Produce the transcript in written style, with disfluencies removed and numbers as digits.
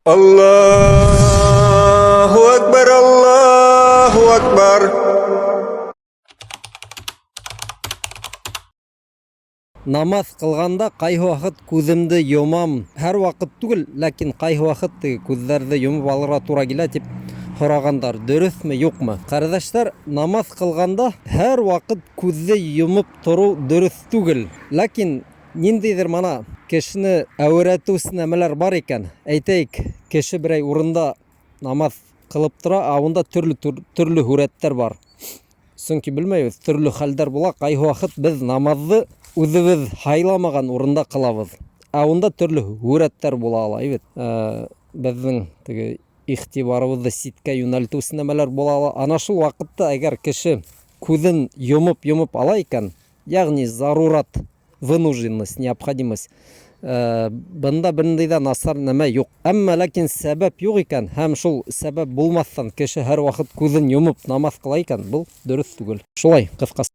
Allahu Akbar, Allahu Akbar. Намаҙ ҡылғанда ҡайһы ваҡыт күҙемде йомам. Һәр ваҡыт түгел, ләкин ҡайһы ваҡыт теге күҙҙәрҙе йомоп алырға тура килә тип һорағандар. Дөрөҫмө, юҡмы? Ҡәрҙәштәр, намаҙ ҡылғанда һәр ваҡыт күҙҙе йомоп тороу дөрөҫ түгел. Ләкин ниндәйҙер мана кешене әүерәтеүсе нәмәләр бар икән. Әйтәйек, кеше берәй урында намаҙ ҡылып тора, ә унда төрлө төрлө һүрәттәр бар. Сөнки белмәйбеҙ, төрлө хәлдәр була, ҡайһы ваҡыт беҙ намаҙҙы үҙебеҙ һайламаған урында ҡылабыҙ. Ә унда төрлө һүрәттәр була ала, бит. Беҙҙең теге иғтибарыбыҙҙы ситкә йүнәлтеүсе нәмәләр була ала. Ана шул ваҡытта әгәр кеше күҙен йомоп-йомоп ала икән, ягъни зарурат, вынужденность, необходимость, бында бернинди дә насар нәмә юҡ. Әмма ләкин сәбәп юҡ икән һәм шул сәбәп булмаҫтан кеше һәр ваҡыт күҙен йомоп намаҙ ҡыла икән, был дөрөҫ түгел. Шулай, ҡыҫҡаса.